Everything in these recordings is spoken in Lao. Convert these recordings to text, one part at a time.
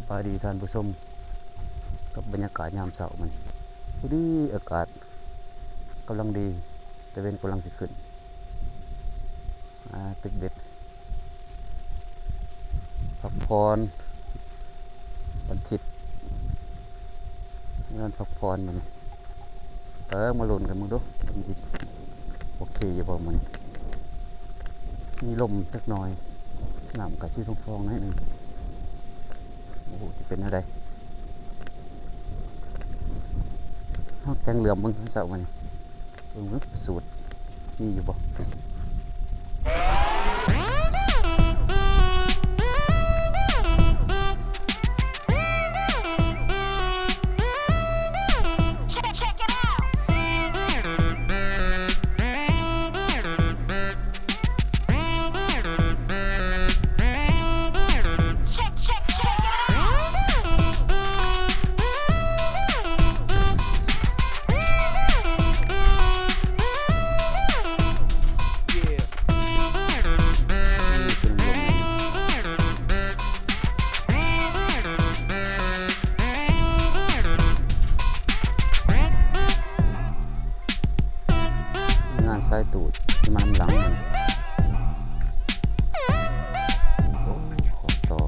ສະບາຍດີທ່ານຜູ້ຊົມ ກັບບັນຍາກາດຍາມເຊົ້າມື້ນີ້ ພໍດີອາກາດກຳລັງດີ ຕາເວັນກຳລັງຊິຂຶ້ນ ອາ ຕຶກເບັດ ພັກຜ່ອນ ວັນທິດ ນອນພັກຜ່ອນມື້ນີ້ ເອີ ມາລຸ້ນກັນເບິ່ງດູ ມັນຊິໂອເຄຢູ່ບໍ່ມື້ນີ້ ມີລົມຈັກໜ່ອຍ ນ້ຳກະຊິຟອງໆໜ້ອຍໜຶ່ງ ບໍ່ຮູ້ຊິເປັນແນວໃດ ເຮົາແກງເຫຼືອມເບິ່ງເຊົ້າມື້ນີ້. ເບິ່ງເບິ່ງ ສູດມີຢູ່ບໍ່?ງານສາຍຕູດທີ່ມານຳຫຼັງ ໂອ້ ຂໍຕໍ່.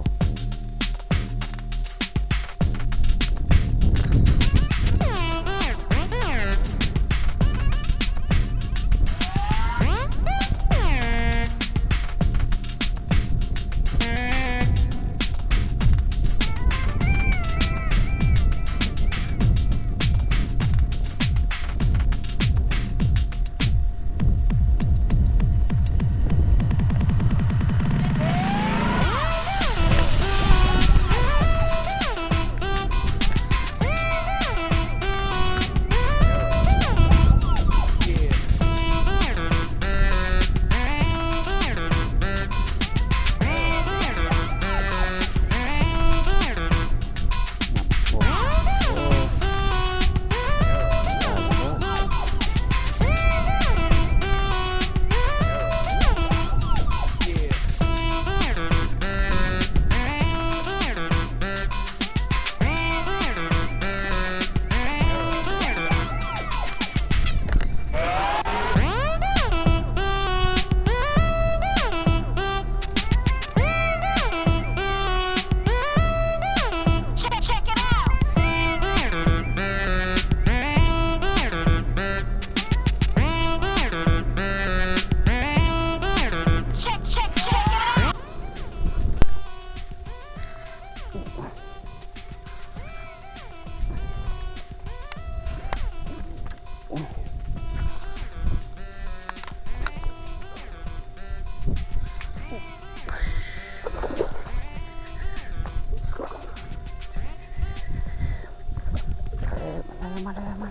ມາແລ້ວ ມາແ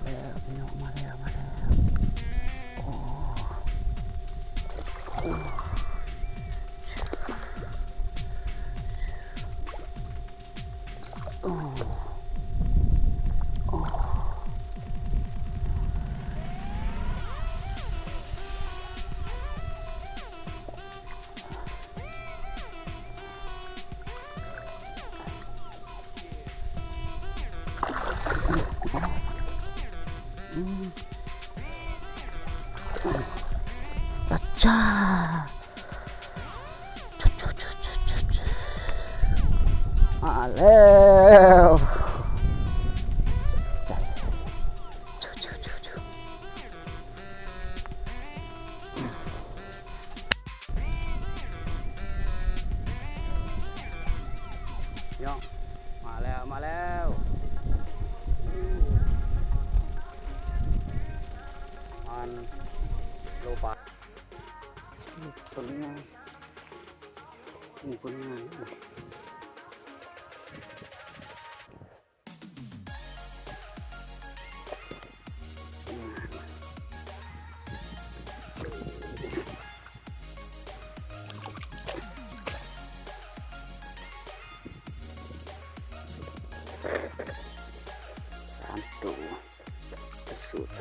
ລ້ວ ພີ່ນ້ອງ ມາແລ້ວ ມາແລ້ວ ໂອ້ ໂອ້ ໂອ້ ໂອ້. ອັດຈາ ມາແລ້ວ ໃຈ ເນາະ ມາແລ້ວ ມາແລ້ວ ປະມານໂລປາຍ ຜົນງານ ຜົນງານ. ອືມ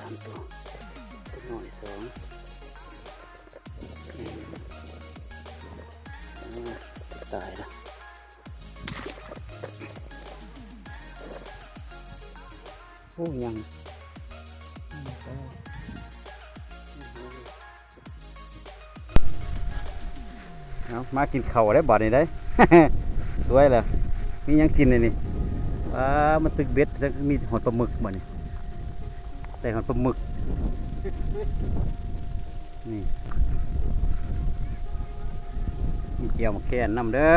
ສາມຕົວ ຕົວນ້ອຍສອງ ອາ ຕາຍລະ. ໂອ້ ຍັງ ເອົາ ມາກິນເຂົ້າໄດ້ບາດນີ້ໄດ້ ສວຍແລ້ວ. ມີຫຍັງກິນນີ້ນີ້? ປາ ມາຕຶກເບັດ ມີຮອດປາໝຶກບາດນີ້ ໄດ້ຮອດປາໝຶກ. ນີ້ ມີແຈ່ວໝາກແຄນນຳເດີ.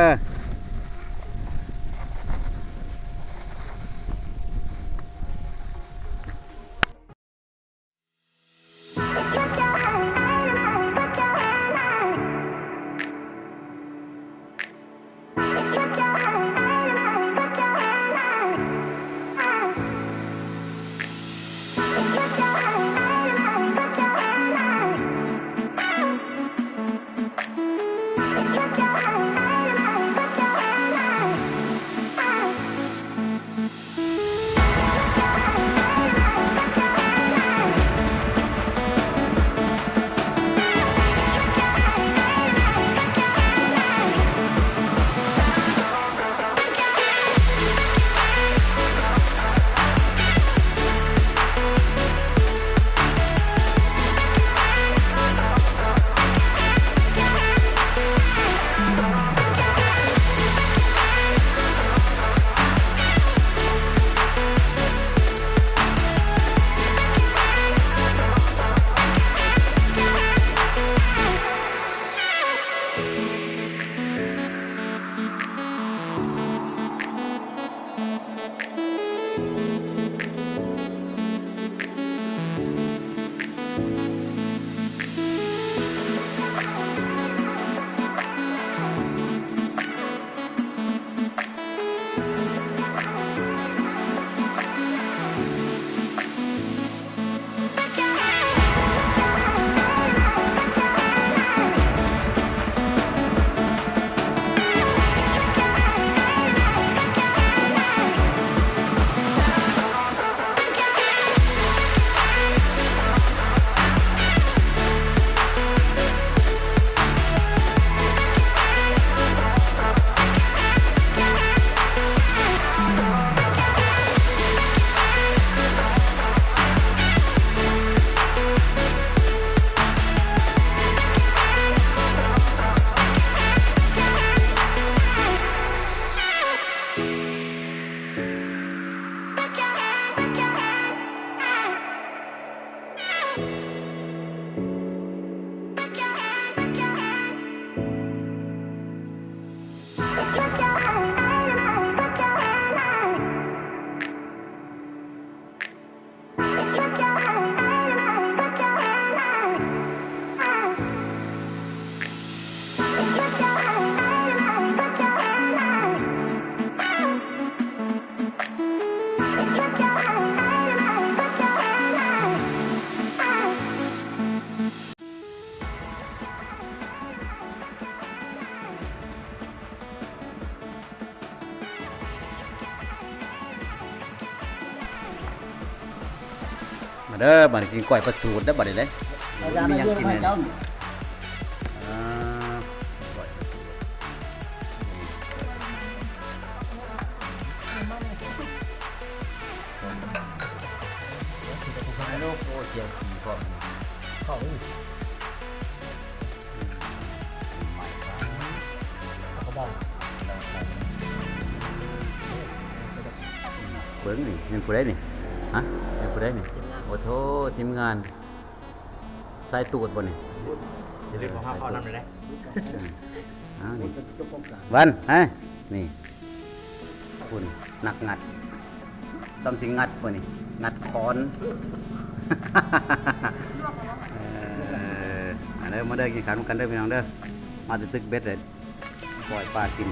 ມາເດີ ບາດນີ້ກິນກ້ອຍປາສູດເດີ ບາດນີ້ເດ້. ໂອ້ຍ ມີຫຍັງກິນແດ່ນີ້? ອ່າ ກ້ອຍປາສູດ ນີ້ ໄປລູກ. ໂອ້ ແຈ່ວຈີ່ພ້ອມ ເຂົ້າ ເບິ່ງນີ້ ແມ່ນຜູ້ໃດນີ້? ຮະ ແມ່ນຜູ້ໃດນີ້? ໂອ້ໂທ້ ທີມງານ ສາຍຕູດບໍ່ນີ້? ຢ່າລືມເອົາເຂົ້ານຳເດີ. ອືມ ເອົານີ້ ວັນ ຮະ ນີ້ ພຸ້ນ ນັກງັດ ຕ້ອງຊິງັດບໍ່ນີ້? ງັດຄ້ອນ ເອີ ມາເດີ ມາເດີ ກິນເຂົ້ານຳກັນເດີພີ່ນ້ອງເດີ. ມາແຕ່ຕຶກເບັດເລີຍ ປ່ອຍປາກິນ.